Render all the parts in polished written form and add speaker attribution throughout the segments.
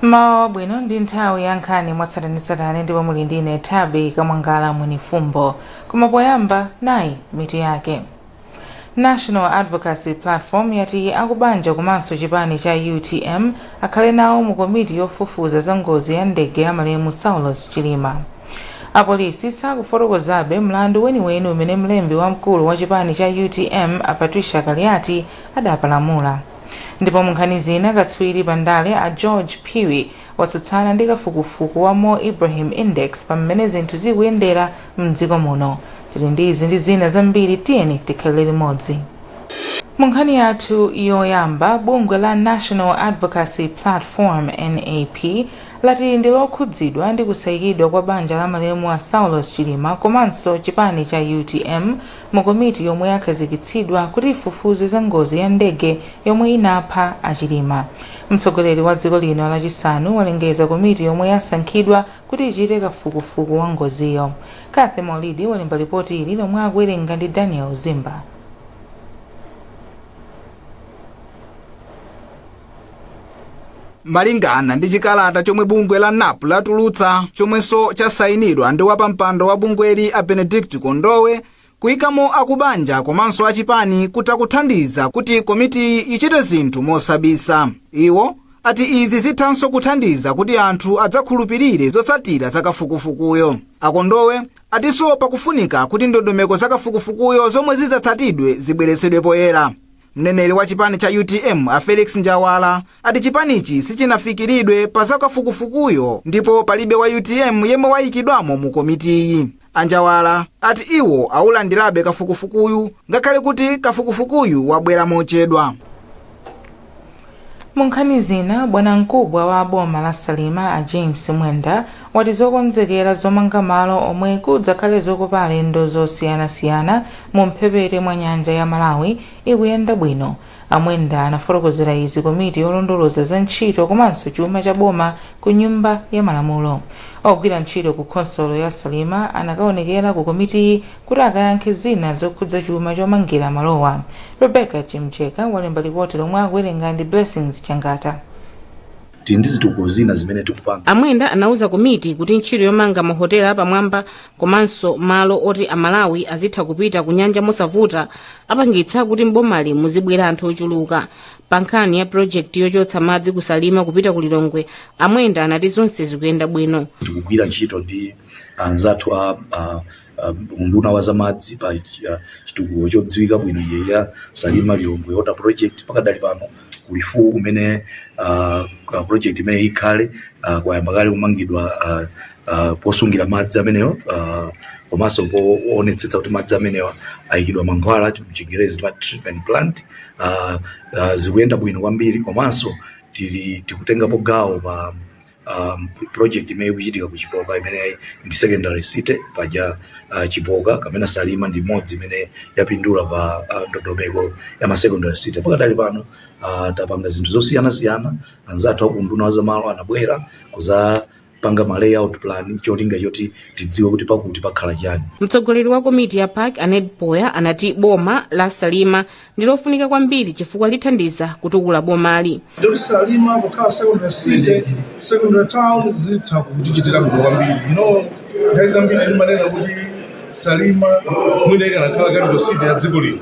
Speaker 1: Mmawa wabwino, ndi nthawi ya nkhani mwatsatanetsatane ndipo muli ndine Thabi Kamwangala Mwenifumbo. Koma poyamba, nayi mitu yake. National Advocacy Platform yati akubanja komanso chipani cha UTM akhale nawo mu komiti yofufuza za ngozi ya ndege ya malemu Saulos Chilima. Apolisi sakufotokozabe mlandu weniweni umene mlembi wamkulu wa chipani cha UTM a Patricia Kaliati adapalamula. Ndipo mu nkhani zina, katswiri pa ndale a George Phiri watsutsana ndi kafukufuku wa Mo Ibrahim Index pa mmene zinthu zikuyendera mdziko muno. Tili ndi izi ndi zina zambiri, tiyeni tikhalire limodzi. Mu nkhani yathu yoyamba, bungwe la National Advocacy Platform, NAP, lati ndi lokhudzidwa ndi kusayikidwa kwa banja la malemu a Saulos Chilima komanso chipani cha UTM mu komiti yomwe yakhazikitsidwa kuti ifufuze za ngozi ya ndege yomwe inapha a Chilima. Mtsogoleri wa dziko lino Lachisanu walengeza komiti yomwe yasankhidwa kuti ichite kafukufuku wa ngoziyo. Cathy Maulidi walemba lipoti ili lomwe akuwerenga ndi Daniel Zimba.
Speaker 2: Malingana ndi chikalata chomwe bungwe la NAP latulutsa, chomwenso chasayinidwa ndi wapampando wa bungweli a Benedict Kondowe, kuyikamo akubanja komanso achipani kutha kuthandiza kuti komitiyi ichite zinthu mosabisa. Iwo ati izi zithanso kuthandiza kuti anthu adzakhulupirire zotsatira za kafukufukuyo. A Kondowe atinso pakufunika kuti ndondomeko za kafukufukuyo zomwe zidzatsatidwe zibweretsedwe poyera. Mneneri wa chipani cha UTM a Felix Njawala ati chipanichi sichinafikiridwe pa za kafukufukuyo ndipo palibe wa UTM yemwe wayikidwamo mu komitiyi. A Njawala ati iwo awulandirabe kafukufukuyu ngakhale kuti kafukufukuyu wabwera mochedwa.
Speaker 1: Mu nkhani zina, bwanamkubwa wa boma la Salima a James Mwenda wati zokonzekera zomanga malo omwe kudzakhale zokopa alendo zosiyanasiyana mu mphepete mwa nyanja ya Malawi ikuyenda bwino. A Mwenda anafotokozera izi komiti yolondoloza za ntchito komanso chuma cha boma ku Nyumba ya Malamulo. Ogwira ntchito ku khonsolo ya Salima anakaonekera ku komitiyi kuti akayankhe zina zokhudza chuma chomangira malowa. Rebecca Chimjeka walemba lipoti lomwe akuwerenga ndi Blessings Changata.
Speaker 3: Tili ndi zitukuko zina zimene tikupanga.
Speaker 4: A Mwenda anauza komiti kuti ntchito yomanga mahotela apamwamba komanso malo oti Amalawi azitha kupita ku nyanja mosavuta apangitsa kuti mbomali muzibwera anthu ochuluka. Pa nkhani ya pulojekiti yochotsa madzi ku Salima kupita ku Lilongwe, a Mwenda anati zonse zikuyenda bwino.
Speaker 3: Tikugwira ntchito ndi anzathu a unduna wa zamadzi pa chitukuko chodziwika bwino iye ya Salima Lilongwe Water Project. Pakadali pano kuli Lifuwu kumene project imene ikhale, kwayamba kale kumangidwa posungira madzi amenewo, komanso poonetsetsa kuti madzi amenewa ayikidwa mankhwala, mchingerezi timati treatment plant. Zikuyenda bwino kwambiri. Komanso tili tikutengapo gawo pa project imene ikuchitika ku Chipoka imene ndi secondary city. Paja Chipoka kapena Salima ndi imodzi imene yapindula pa ndondomeko ya ma secondary city. Pakadali pano tapanga zinthu zosiyanasiyana. Anzathu aku unduna wa zamalo anabwera kuzapanga ma layout plan, cholinga choti tidziwe kuti pakuti pakhala chani.
Speaker 4: Mtsogoleri wa komiti ya PAC a Ned Poya anati boma la Salima ndi lofunika kwambiri chifukwa lithandiza kutukula bomali.
Speaker 5: Ndikuti Salima kukhala secondary city, secondary town, zitha kutichitira bwino kwambiri. Nthawi zambiri ndimanena kuti Salima mwina ikanakhala capital city ya dziko lino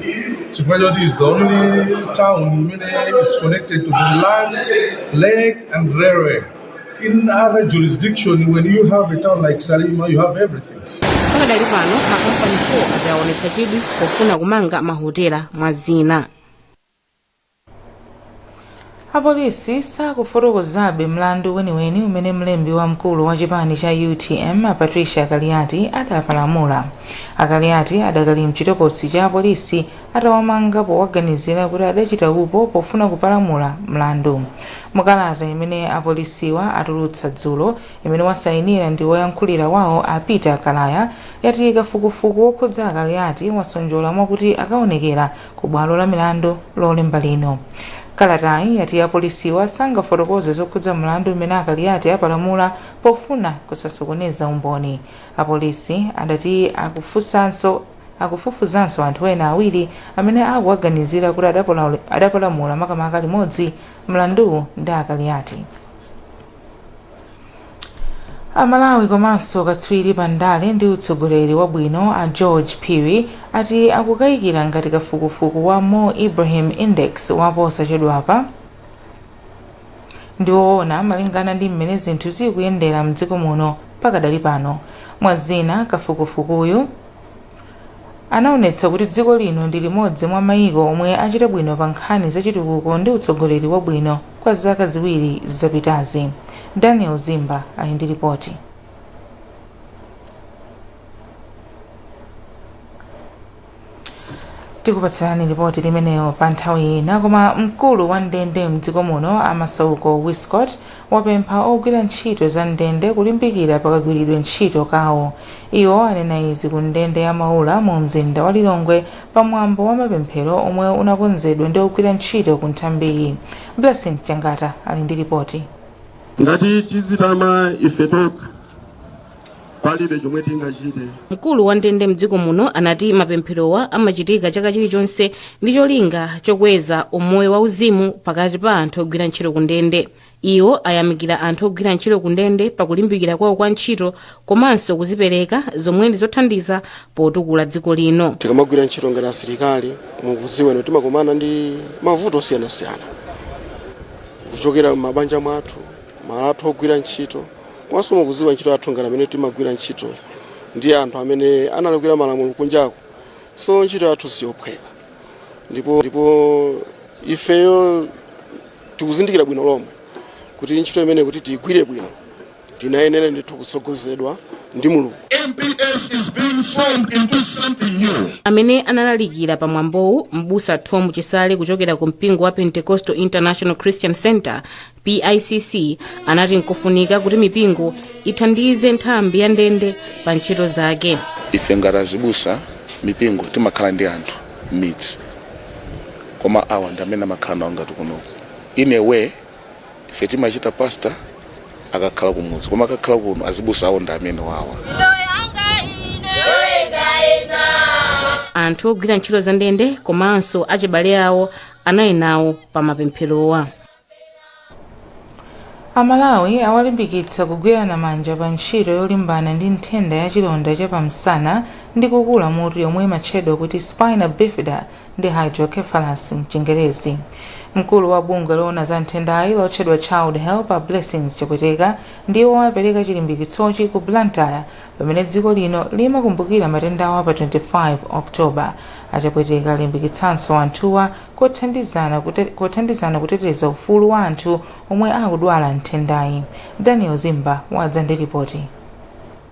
Speaker 5: chifukwa choti is the only town imene it's connected to the land, lake and railway. In other jurisdiction, when you have a town like Salima, you have everything.
Speaker 4: Pakadali pano makampani 4 ati aonetsa chidwi pofuna kumanga mahotela mwa zina.
Speaker 1: Apolisi sakufotokozabe mlandu weniweni umene mlembi wamkulu wa chipani cha UTM a Patricia Kaliati adapalamula. A Kaliati adakali mchitokosi cha apolisi atawamanga powaganizira kuti adachita upo pofuna kupalamula mlandu. Mukalata imene apolisiwa atulutsa dzulo, imene wasayinira ndi woyankhulira wawo a Peter Kalaya, yati kafukufuku wokhudza a Kaliati wasonjola mwakuti akaonekera ku bwalo la milandu Lolemba lino. Kalatayi yati apolisiwa sangafotokoze zokhudza mlandu umene a Kaliati apalamula pofuna kusasokoneza umboni. Apolisi adati akufufuzanso anthu ena awiri amene akuwaganizira kuti adapalamula makamaka limodzi mlanduwu ndi a Kaliati. Amalawi komanso katswiri pa ndale ndi utsogoleri wabwino a George Phiri ati akukayikira ngati kafukufuku wa Mo Ibrahim Index waposachedwapa ndi woona malingana ndi mmene zinthu zikuyendera mdziko muno pakadali pano. Mwazina, kafukufukuyu anaonetsa kuti dziko lino ndi limodzi mwa mayiko omwe achita bwino pa nkhani zachitukuko ndi utsogoleri wabwino kwa zaka 2 zapitazi. Daniel Zimba ali ndi ripoti. Tikupatsirani ripoti limeneyo pa nthawi ina. Koma mkulu wa ndende mdziko muno a Masauko Wiscott wapempha ogwira ntchito za ndende kulimbikira pakagwiridwe ntchito kawo. Iwo anena izi ku ndende ya Maula mu mzinda wa Lilongwe pa mwambo wa mapemphero omwe unakonzedwa ndi ogwira ntchito ku nthambiyi. Blessings Changata ali ndi ripoti.
Speaker 6: Ngati tizitama ife tokha, palibe chomwe tingachite.
Speaker 4: Mkulu wa ndende mdziko muno anati mapempherowa amachitika chaka chilichonse ndi cholinga chokweza umoyo wa uzimu pakati pa anthu ogwira ntchito ku ndende. Iwo ayamikira anthu ogwira ntchito ku ndende pakulimbikira kwawo kwa ntchito komanso kuzipereka zomwe ndi zothandiza potukula dziko lino.
Speaker 6: Tikamagwira ntchito ngati asilikali, mukudziwa ino, timakumana ndi mavuto osiyanasiyana kuchokera m'mabanja mwathu, malo athu ogwira ntchito, komanso mukudziwa ntchito yathu ngati amene timagwira ntchito ndi anthu amene analakwira malamulo kunjako, so ntchito yathu siyophweka, ndipo ifeyo tikuzindikira bwino lomwe kuti ntchito imene kuti tiyigwire bwino tinayenera ndithu kutsogozedwa ndi Mulungu.
Speaker 7: MPS is being formed into something new.
Speaker 4: Amene analalikira pa mwambowu, Mbusa Tom Chisale kuchokera ku mpingo wa Pentecostal International Christian Center, PICC, anati nkofunika kuti mipingo ithandize nthambi ya ndende pa ntchito zake.
Speaker 8: Ife ngati azibusa mipingo timakhala ndi anthu m'midzi, koma awa ndi amene amakhala nawo ngati kunoku. In a way ife timachita pastor akakhala kumudzi, koma akakhala kuno azibusa awo ndi amene wawa.
Speaker 4: Anthu ogwira ntchito za ndende komanso achibale awo anali nawo pa mapempherowa.
Speaker 1: Amalawi awalimbikitsa kugwirana manja pa ntchito yolimbana ndi nthenda ya chilonda cha pamsana ndi kukula mutu yomwe imatchedwa kuti spina bifida ndi hydrocephalus mchingerezi. Mkulu wa bungwe loona za nthendayi lotchedwa Child Help, a Blessings Chapweteka, ndiwo apereka chilimbikitsochi ku Blantyre pamene dziko lino limakumbukira matendawa pa 25 October. A Chapweteka alimbikitsanso anthuwa kuthandizana kuteteza ufulu wa anthu omwe akudwala nthendayi. Daniel Zimba wadza ndi ripoti.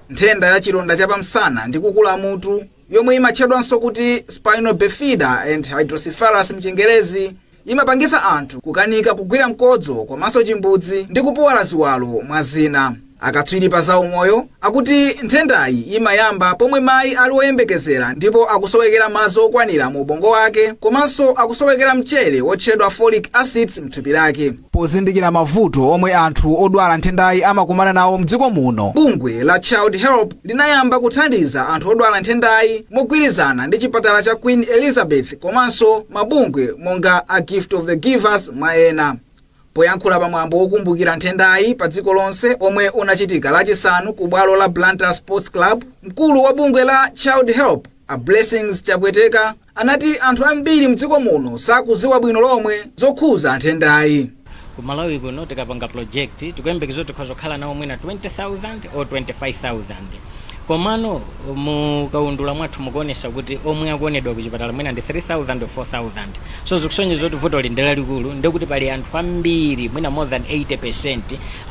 Speaker 2: Nthenda ya chilonda cha pamsana ndi kukula mutu yomwe imatchedwanso kuti spina bifida and hydrocephalus mchingerezi imapangitsa anthu kukanika kugwira mkodzo komanso chimbudzi ndi kupuwala ziwalo mwa zina. Akatswiri pa zaumoyo akuti nthendayi imayamba pomwe mayi ali woyembekezera ndipo akusowekera madzi okwanira mu ubongo wake komanso akusowekera mchere wotchedwa folic acids mthupi lake. Pozindikira mavuto omwe anthu odwala nthendayi amakumana nawo mdziko muno, bungwe la Child Help linayamba kuthandiza anthu odwala nthendayi mogwirizana ndi chipatala cha Queen Elizabeth komanso mabungwe monga a Gift of the Givers mwa ena. Poyankhula pamwambo wokumbukira nthendayi pa dziko lonse omwe unachitika Lachisanu ku bwalo la Blantyre Sports Club, mkulu wa bungwe la Child Help a Blessings Chapweteka anati anthu ambiri mdziko muno sakuziwa bwino lomwe zokhuza nthendayi.
Speaker 9: Ku Malawi kuno tikapanga project tikuyembekeza kuti tikhoza kukhala nawo mwina 20,000 or 25,000, komano mukaundula mwathu mukuonesa kuti omwe akuonedwa kuchipatala mwina ndi 3,000 or 4,000. So zikusonyeza kuti vuto ndi lalikulu, ndikuti pali anthu ambiri, mwina more than 80%,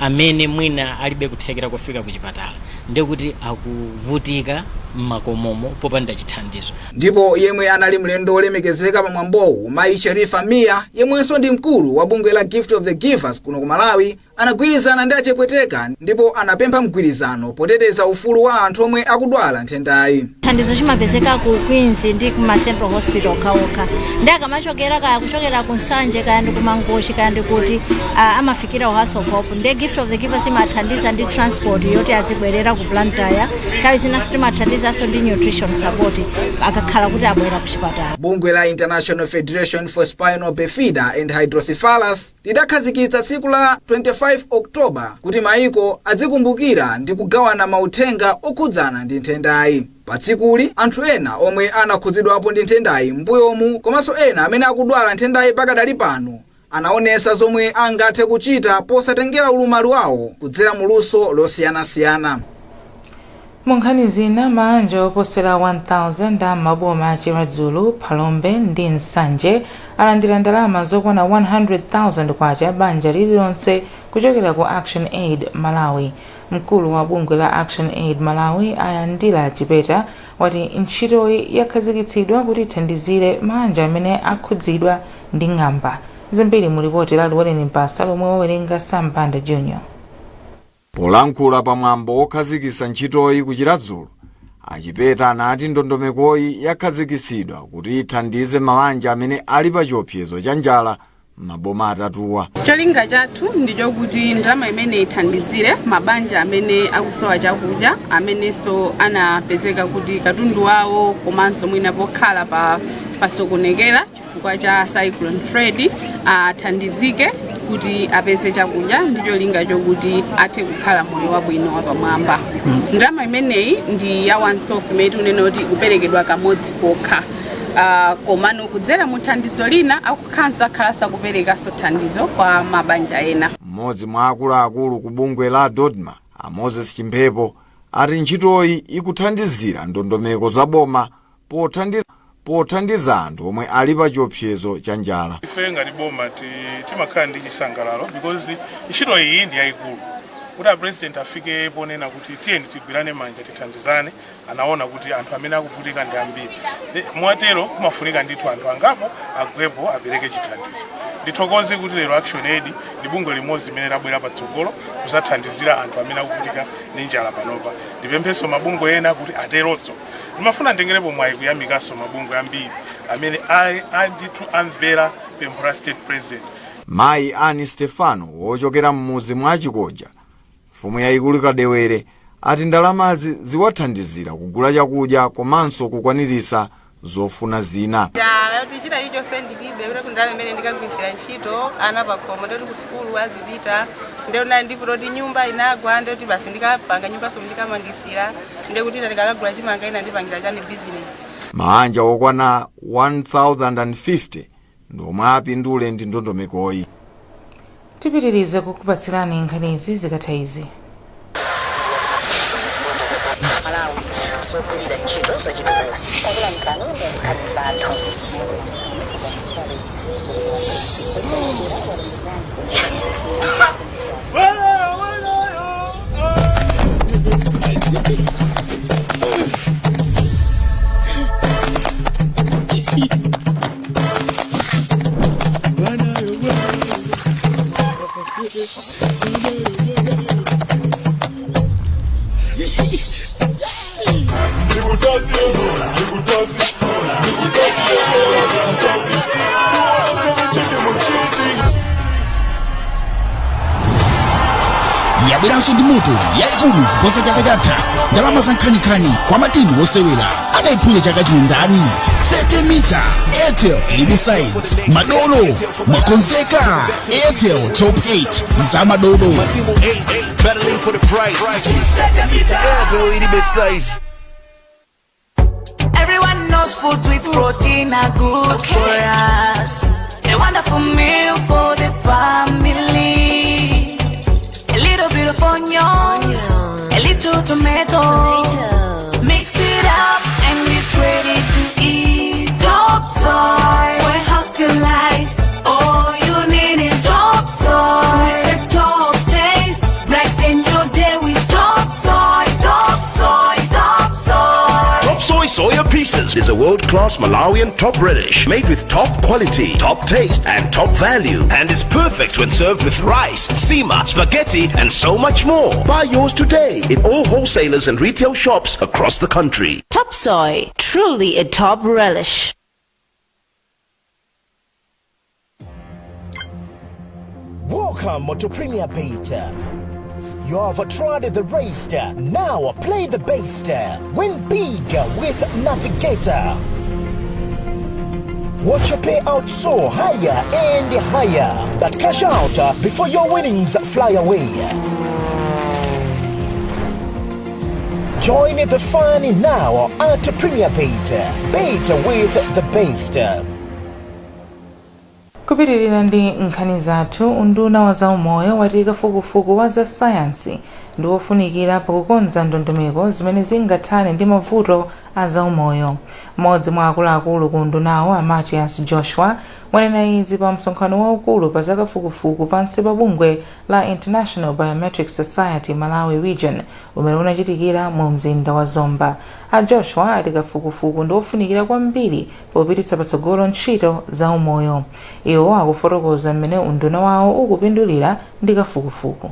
Speaker 9: amene mwina alibe kuthekera kufika kuchipatala, ndikuti akuvutika mmakomomo popanda chithandizo.
Speaker 2: Ndipo yemwe anali mlendo wolemekezeka pa mwambowu, Mayi Sherifa Mia, yemwenso ndi mkulu wa bungwe la Gift of the Givers kuno ku Malawi, anagwirizana ndi aChepweteka ndipo anapempha mgwirizano poteteza ufulu wa anthu omwe akudwala nthendayi.
Speaker 10: Thandizo chimapezeka ku Queens ndi kuma Central Hospital okhaokha, ndi akamachokera kaya kuchokera ku Nsanje, kaya ndi ku Mangochi, kaya ndi kuti, amafikira ku House of Hope. Ndi Gift of the Givers imathandiza ndi transport yoti azibwerera ku Blantyre. Nthawi zinanso timathandizanso ndi nutrition support akakhala kuti abwera ku chipatala.
Speaker 2: Bungwe la International Federation for Spinal Bifida and Hydrocephalus lidakhazikitsa tsiku la 25 5 October kuti maiko adzikumbukira ndi kugawana mauthenga okhudzana ndi nthendayi. Pa tsikuli, anthu ena omwe anakhudzidwapo ndi nthendayi m'mbuyomu komanso ena amene akudwala nthendayi pakadali pano anaonesa zomwe angathe kuchita posatengera ulumali wawo kudzera mu luso losiyanasiyana.
Speaker 1: Mu nkhani zina, maanja oposera 1000 a maboma a Chiradzulu, Phalombe ndi Nsanje alandira ndalama zokwana 100,000 kwacha banja lililonse kuchokera ku Action Aid Malawi. Mkulu wa bungwe la Action Aid Malawi, Ayandila Chipeta, wati ntchitoyi yakhazikitsidwa kuti ithandizire maanja amene akhudzidwa ndi ng'amba. Zambiri mu lipoti la Luweleni Mpasa lomwe wawerenga Sambanda Junior.
Speaker 11: Polankhula pamwambo wokhazikitsa ntchitoyi ku Chiradzulu, Achipeta anati ndondomekoyi yakhazikitsidwa kuti ithandize mabanja amene ali pa chiopsezo cha njala m'maboma atatuwa.
Speaker 12: Cholinga chathu ndichokuti ndalama imene ithandizire mabanja amene akusowa chakudya, amenenso anapezeka kuti katundu wawo komanso mwina pokhala pasokonekera chifukwa cha Cyclone Freddy, athandizike kuti apeze chakudya ndi cholinga chokuti athe kukhala moyo wabwino wapamwamba. Ndalama imeneyi ndi ya once off, imene tikunena kuti ikuperekedwa kamodzi kokha. Komano kudzera mu thandizo lina, akukhanso akhalanso akuperekanso thandizo kwa mabanja ena.
Speaker 11: Mmodzi mwa akuluakulu ku bungwe la DoDMA, a Moses Chimphepo, ati ntchitoyi ikuthandizira ndondomeko za boma pothandiza anthu omwe ali pa chiopsezo cha njala.
Speaker 13: Ife ngati boma timakhala ndi chisangalalo because ntchito iyi ndi yayikulu. Kuti a President afike ponena kuti tiyeni tigwirane manja, tithandizane, anaona kuti anthu amene akuvutika ndi ambiri. Mwatero kumafunika ndithu anthu angapo agwepo, apereke chithandizo. Ndithokoze kuti lero Action Aid ndi bungwe limodzi limene labwera patsogolo kuzathandizira anthu amene akuvutika ndi njala panopa. Ndipemphenso mabungwe ena kuti ateronso. Ndimafuna nditengerepo mwayi kuyamikanso mabungwe ambiri amene ndithu amvera pempho la State President.
Speaker 11: Mayi Ani Stefano, wochokera m'mudzi mwa Chikoja, mfumu yayikulu Kadewere, ati ndalamazi ziwathandizira kugula chakudya komanso kukwaniritsa zofuna zina.
Speaker 14: Njala yoti china chilichonse ndilibe, kuti ndalama imene ndikagwirisira ntchito, ana pakhomo ndoti ku sukulu azipita, ndoti ndivuto kuti nyumba inagwa, ndoti basi ndikapanga nyumbaso, ndikamangisira, ndekuti ina ndikakagula chimanga, ina ndipangira chani bizinesi.
Speaker 11: Maanja okwana 1050 ndiomwe apindule ndi ndondomekoyi.
Speaker 1: Tipitirize kukupatsirani nkhanizi zikatha izi.
Speaker 15: Malawi zogwirira ntchito zachitukuko takulandirani mu nkhani zathu.
Speaker 7: Yabweranso ndi moto yayikulu kuposa chaka chatha, ndalama za nkhaninkhani kwa matimu osewera. Akayiphunya chaka chino ndani? 30 mita Airtel ilibe size. Madolo mwakonzeka? Airtel Top 8 za madolo.
Speaker 16: Battling for the prize. Airtel ilibe size.
Speaker 17: Everyone knows foods with protein are good for us. A wonderful meal for the family. A little bit of onions, a little tomato. Mix it up and it's ready to eat. Top Soy, for a healthy life. All you need is Top Soy. With the top taste, brighten your day with Top Soy, Top Soy, Top Soy.
Speaker 18: Top Soy Soya Pieces is a world-class Malawian top relish made with top quality, top taste, and top value, and is perfect when served with rice, nsima, spaghetti, and so much more. Buy yours today in all wholesalers and retail shops across the country.
Speaker 19: Top Soy, truly a top relish.
Speaker 20: Welcome to Premier Bet. You have tried the rest. Now play the best. Win big with Navigator. Watch your payout soar higher and higher. But cash out before your winnings fly away. Join the fun now at Premier Bet. Bet with the best.
Speaker 1: Kupitirira ndi nkhani zathu, unduna wa zaumoyo wati kafukufuku wa za sayansi ndi wofunikira pakukonza ndondomeko zimene zingathane ndi mavuto a zaumoyo. Mmodzi mwa akuluakulu ku undunawo, a Mathias Joshua, wanena izi pa msonkhano waukulu pa zakafukufuku pansi pa bungwe la International Biometric Society Malawi Region umene unachitikira mu mzinda wa Zomba. A Joshua ati kafukufuku ndi wofunikira kwambiri popititsa patsogolo ntchito za umoyo. Iwo akufotokoza mmene unduna wawo ukupindulira ndi kafukufuku.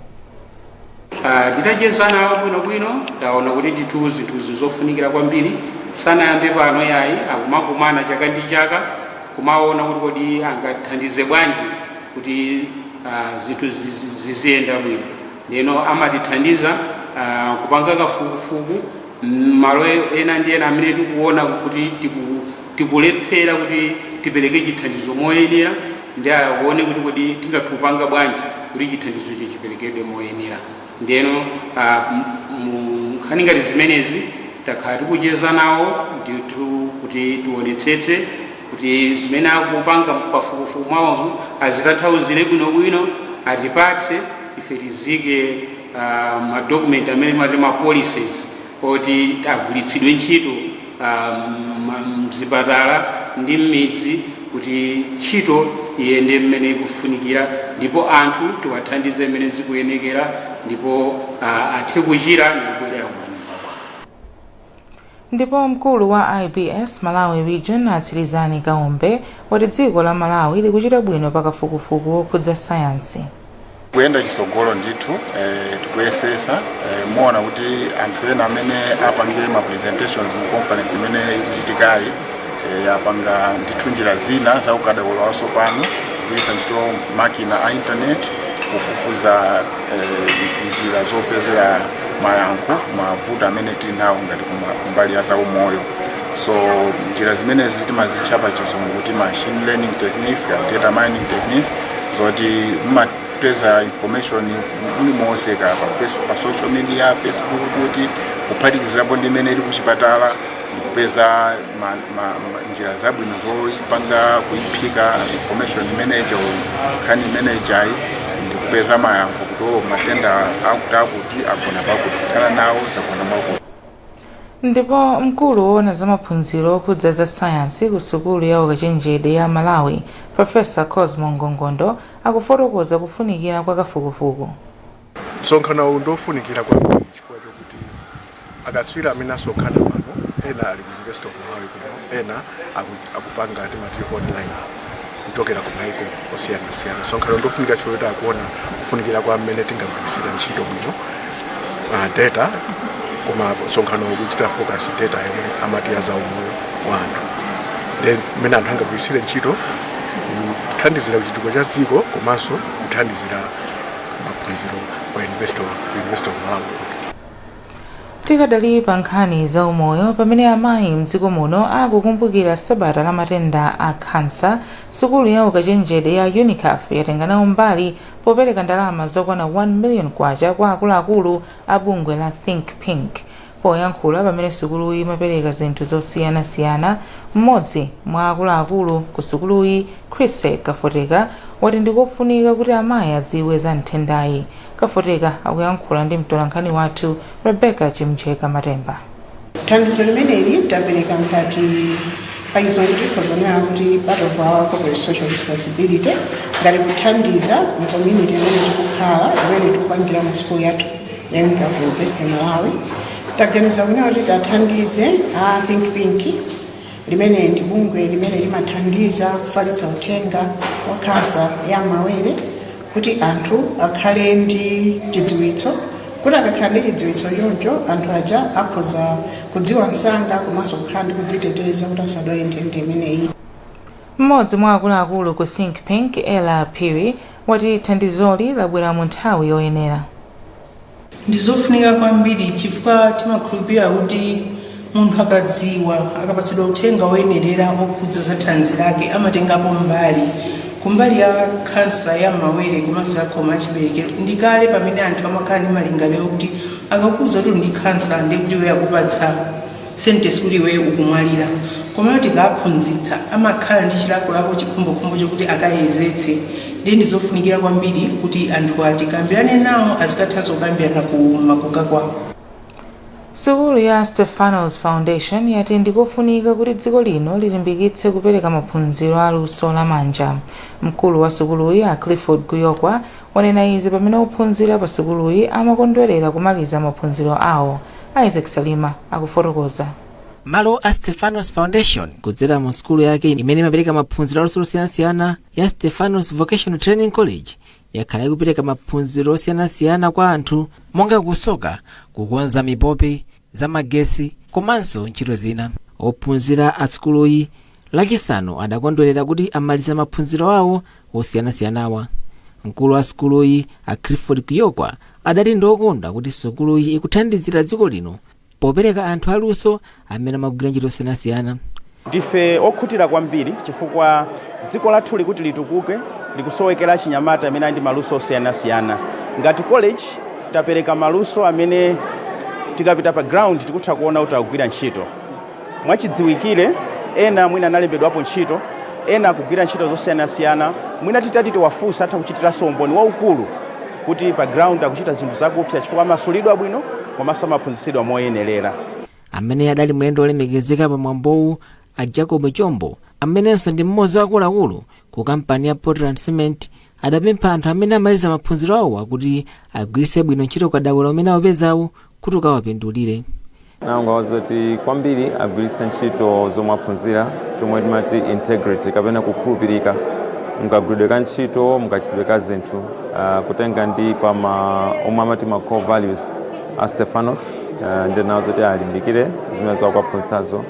Speaker 21: Nditacheza nawo bwinobwino, ndaona kuti ndithu zinthuzi zofunikira kwambiri. Sanayambe pano yayi, akumakumana chaka ndi chaka kumaona kuti kodi angathandize bwanji kuti zinthu ziziyenda bwino. Ndeno amatithandiza kupanga kafukufuku malo ena ndi ena amene tikuona kuti tikulephera kuti tipereke chithandizo moyenera, ndi aone kuti kodi tingathe kupanga bwanji kuti chithandizocho chiperekedwe moyenera. Ndeno mu nkhani ngati zimenezi takhala tikucheza nawo ndithu kuti tionetsetse kuti zimene akupanga pafukufuku mwawozo azitanthauzire bwinobwino, atipatse ife tizike madokumenti amene mati ma policies oti agwiritsidwe ntchito mzipatala ndi m'midzi kuti ntchito iyende mmene ikufunikira, ndipo anthu tiwathandize mmene zikuyenekera, ndipo athe kuchira ndikubwerera kumanyumba kwawo.
Speaker 1: Ndipo mkulu wa IBS Malawi Region, a Tsirizani Kaombe, wati dziko la Malawi likuchita bwino pakafukufuku wokhudza sayansi.
Speaker 22: Kuyenda chitsogolo ndithu, tikuyesesa. Muona kuti anthu ena amene apange ma presentations mu conference imene ikuchitikayi apanga ndithu njira zina za ukadaulo watsopano, kugwiritsa ntchito makina a internet kufufuza njira zopezera mayankho mavuto amene tili nawo ngati kumbali ya zaumoyo. So njira zimenezi timazitcha pa Chizungu kuti machine learning techniques ka data mining techniques, zoti mumapeza information mulimonse, ka pa Facebook, pa social media, Facebook, kuti kuphatikizirapo ndi imene ili kuchipatala, ndikupeza njira zabwino zoipanga kuiphika information imeneja, nkhani imenejayi, ndikupeza mayankho kuti o matenda akuti akuti agona pakuti, kuthana nawo zagona mwakuti.
Speaker 1: Ndipo mkulu woona za maphunziro okhudza za sayansi ku sukulu ya ukachenjede ya Malawi, Professor Cosmo Ngongondo, akufotokoza kufunikira kwa kafukufuku.
Speaker 23: Msonkhano uwu ndofunikira kwambiri chifukwa chokuti akatswiri amene asonkhana pano, ena ali ku University of Malawi kuno, ena akupanga timati online kuchokera ku maiko osiyanasiyana. Msonkhano ndofunika chifukwa choti akuona kufunikira kwa mmene tingagwiritsire ntchito bwino data, koma msonkhano ukuchita focus data yomwe amati ya zaumoyo wa anthu, then mmene anthu angagwiritsire ntchito kuthandizira chitukuko cha dziko komanso kuthandizira maphunziro ku University of Malawi.
Speaker 1: Tikadali pa nkhani za umoyo, pamene amayi mdziko muno akukumbukira sabata la matenda a khansa, sukulu ya ukachenjede ya UNICAF yatenga nawo mbali popereka ndalama zokwana 1 million kwacha kwa akuluakulu a bungwe la Think Pink. Poyankhula pamene sukuluyi imapereka zinthu zosiyanasiyana, mmodzi mwa akuluakulu ku sukuluyi, Chris Kafoteka, wati ndikofunika kuti amayi adziwe za nthendayi. Kafoteka akuyankhula ndi mtolankhani wathu Rebecca Chimjeka Matemba.
Speaker 24: Thandizo limeneli tapereka ngati pachizungu tikhoza kunena kuti part of our corporate social responsibility, ngati kuthandiza mu community imene tikukhala, imene tikupangira mu school yathu ya UNICAF University Malawi. Taganiza kunena kuti tathandize a Think Pink, limene ndi bungwe limene limathandiza kufalitsa uthenga wa khansa ya mawere, kuti anthu akhale ndi chidziwitso, kuti akakhala ndi chidziwitso choncho anthu aja akhoza kudziwa msanga komanso kukhala ndi kudziteteza kuti asadwale nthenda imeneyi.
Speaker 1: Mmodzi mwa akuluakulu ku Think Pink, Ella Phiri, wati thandizoli labwera mu nthawi yoyenera.
Speaker 25: Ndizofunika kwambiri chifukwa timakhulupirira kuti munthu akadziwa, akapatsidwa uthenga woyenerera okhudza za thanzi lake, amatengapo mbali Kumbali ya khansa ya mawere komanso ya khomo achiberekero, ndikale pamene anthu amakhala ndi malingaliro kuti akakuuza kuti uli ndi khansa ndiye kuti iwe akupatsa sentence kuti iwe ukumwalira. Komano tikaphunzitsa, amakhala ndi chilakolako, chikhumbokhumbo chokuti akayezetse. Ndiye ndizofunikira kwambiri kuti anthu atikambirane nawo, azikathanso kukambirana ku makoka kwawo.
Speaker 1: Sukulu ya Stephanos Foundation yati ndikofunika kuti dziko lino lilimbikitse kupereka maphunziro aluso lamanja. Mkulu wa sukuluyi, a Clifford Kuyokwa, wanena izi pamene ophunzira pa sukuluyi amakondwerera kumaliza maphunziro awo. Isaac Salima akufotokoza.
Speaker 3: Malo a Stephanos Foundation, kudzera mu sukulu yake imene imapereka maphunziro aluso losiyanasiyana ya Stephanos Vocational Training College, yakhala ikupereka maphunziro osiyanasiyana kwa anthu monga kusoka, kukonza mipope zamagesi komanso ntchito zina. Ophunzira a sukuluyi Lachisanu adakondwerera kuti amaliza maphunziro awo osiyanasiyanawa. Mkulu wa sukuluyi, a Clifford Kuyokwa, adati ndiokondwa kuti sukuluyi ikuthandizira dziko lino popereka anthu aluso amene amagwira ntchito zosiyanasiyana.
Speaker 4: Ndife okhutira kwambiri chifukwa dziko lathu likuti litukuke likusowekera achinyamata amene ali ndi maluso osiyanasiyana. Ngati college tapereka maluso amene tikapita pa ground tikutha kuona kuti akugwira ntchito. Mwachidziwikire, ena mwina analembedwapo ntchito, ena akugwira ntchito zosiyanasiyana. Mwina titati tiwafunsa, atha kuchitiranso umboni waukulu kuti pa ground akuchita zinthu zakupsa chifukwa amasulidwa bwino komanso amaphunzitsidwa moyenerera.
Speaker 3: Amene adali mlendo wolemekezeka pa mwambowu, a Jacob Chombo, amenenso ndi mmodzi wa akuluakulu ku kampani ya Portland Cement, adapempha anthu amene amaliza maphunziro awowa kuti agwiritse bwino ntchito ukadaulo umene awupezawu kuti ukawapindulire.
Speaker 5: Nangawauza kuti kwambiri agwiritse ntchito zomwe aphunzira, chomwe timati integrity kapena kukhulupirika mkagwiridwe ka ntchito, mkachitidwe ka zinthu, kutenga ndi pa omwe amati ma core values a Stephanos. Ndi nawauza kuti alimbikire zimene zakuwaphunzitsazo,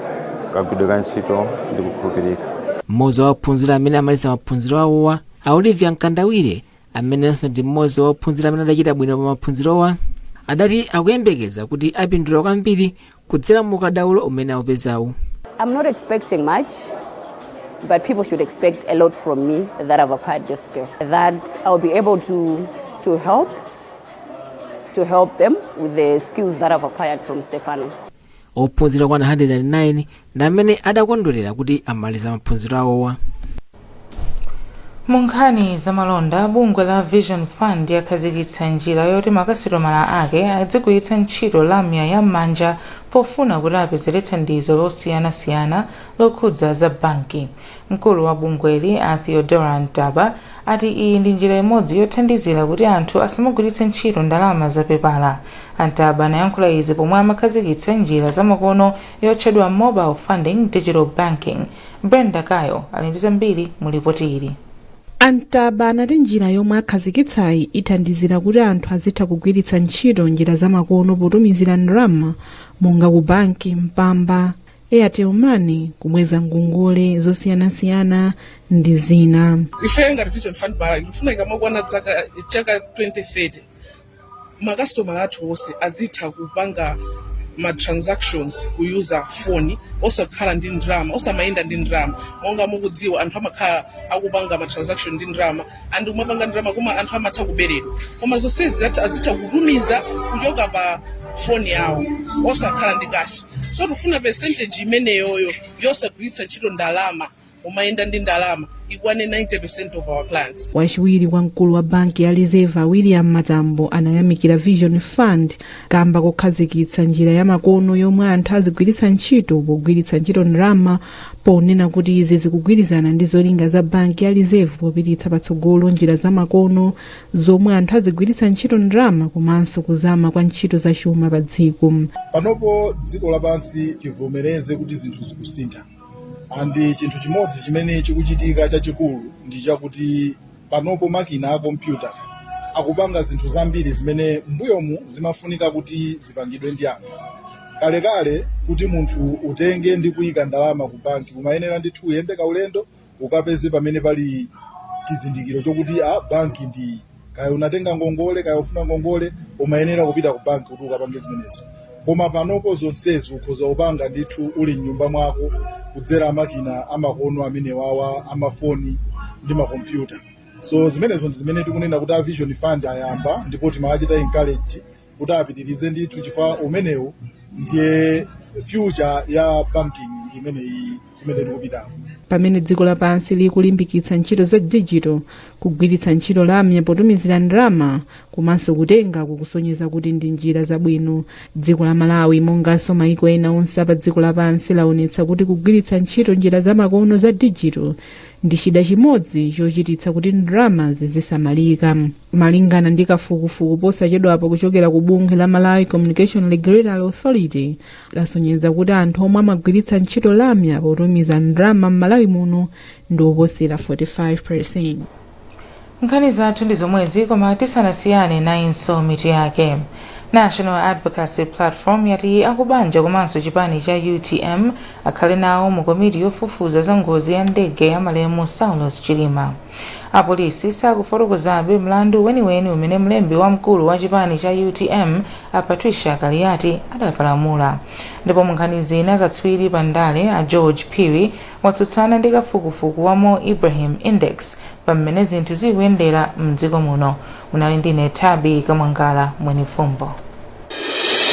Speaker 5: kagwiridwe ka ntchito ndi kukhulupirika.
Speaker 3: Mmodzi wa ophunzira amene amaliza maphunziro awowa, a Olivia Mkandawire, amenenso ndi mmodzi wa ophunzira amene adachita bwino pa maphunzirowa, adati akuyembekeza kuti apindula kwambiri kudzera mu ukadaulo umene aupezawu.
Speaker 6: I'm not expecting much, but people should expect a lot from me that I've acquired this skill. That I'll be able to help them with the skills that I've acquired from Stefano.
Speaker 3: Ophunzira okwana 109 ndi amene adakondwerera kuti amaliza maphunziro awowa.
Speaker 1: Mu nkhani zamalonda, bungwe la Vision Fund yakhazikitsa njira yoti makasitomala ake adzigwiritsa ntchito lamya ya m'manja pofuna kuti apezere thandizo losiyanasiyana lokhudza za banki. Mkulu wa bungweli, a Theodora Ntaba, ati iyi ndi njira imodzi yothandizira kuti anthu asamagwiritse ntchito ndalama zapepala. Antaba anayankhula izi pomwe amakhazikitsa njira zamakono yotchedwa Mobile Funding Digital Banking. Brenda Kayo ali ndi zambiri mu ripoti ili.
Speaker 8: Antaba anati njira yomwe akhazikitsayi ithandizira kuti anthu azitha kugwiritsa ntchito njira zamakono potumizira ndalama monga ku banki, Mpamba, Airtel Money, kubweza ngongole zosiyanasiyana ndi zina.
Speaker 26: Ife ngati Vision Fund Malawi tikufuna ikamakwana chaka 2030, makasitomala athu onse azitha kupanga ma transactions kuyuza foni, osakhala ndi ndalama, osamayenda ndi ndalama. Monga mukudziwa, anthu amakhala akupanga ma transaction ndi ndalama and umapanga ndalama koma anthu amatha kuberedwa. Koma zonsezi azitha kutumiza kuchoka pa foni yawo, osakhala ndi cash. So tifuna percentage imeneyoyo yosagwiritsa ntchito ndalama, umayenda ndi ndalama, ikwane 90% of our clients.
Speaker 8: Wachiwiri kwa mkulu wa banki ya Reserve, William Matambo, anayamikira Vision Fund kamba kokhazikitsa njira ya makono yomwe anthu azigwiritsa ntchito pogwiritsa ntchito ndalama, ponena kuti izi zikugwirizana ndi zolinga za banki ya Reserve popititsa patsogolo njira za makono zomwe anthu azigwiritsa ntchito ndalama komanso kuzama kwa ntchito zachuma pa dziko.
Speaker 27: Panopo dziko lapansi, tivomereze kuti zinthu zikusintha, and chinthu chimodzi chimene chikuchitika chachikulu ndi chakuti panopo makina a kompyuta akupanga zinthu zambiri zimene mbuyomu zimafunika kuti zipangidwe ndi anthu. Kalekale kuti munthu utenge ndi kuyika ndalama ku banki, umayenera ndithu uyende kaulendo ukapeze pamene pali chizindikiro chokuti a banki ndi, kaya unatenga ngongole, kaya ufuna ngongole, umayenera kupita ku banki kuti ukapange zimenezo. Koma panopo zonsezi ukhoza kupanga ndithu uli mnyumba mwako kudzera makina amakono amenewawa amafoni. ndi makompyuta. So zimenezo ndi zimene tikunena kuti a Vision Fund ayamba, ndipo timawachita encourage kuti apitirize ndithu, chifukwa umenewu ndiye future ya banking, ndi imeneyi imene tikupitako.
Speaker 8: Pamene dziko lapansi likulimbikitsa ntchito za digital, kugwiritsa ntchito lamya potumizira ndalama komanso kutenga kukusonyeza kuti ndi njira zabwino. Dziko la Malawi, monganso maiko ena onse apa dziko lapansi, laonetsa kuti kugwiritsa ntchito njira zamakono za digital ndi chida chimodzi chochititsa kuti ndalama zizisamalika. Malingana ndi kafukufuku posachedwapo kuchokera ku bungwe la Malawi Communication Regulatory Authority, lasonyeza kuti anthu omwe amagwiritsa ntchito lamya potumiza ndalama m'Malawi muno ndi oposera 45.
Speaker 1: Nkhani zathu ndi zomwezi, koma tisanasiyane, nayinso mitu yake. National Advocacy Platform yati akubanja komanso chipani cha UTM akhale nawo mu komiti yofufuza za ngozi ya ndege ya malemu Saulos Chilima. Apolisi sakufotokozabe mlandu weniweni umene mlembi wamkulu wa chipani cha UTM a Patricia Kaliati adapalamula. Ndipo mu nkhani zina, katswiri pa ndale a George Phiri watsutsana ndi kafukufuku wa Mo Ibrahim Index pamene zinthu zikuyendera mdziko muno. Munali ndine Tabi Kamwangala Mwenifumbo.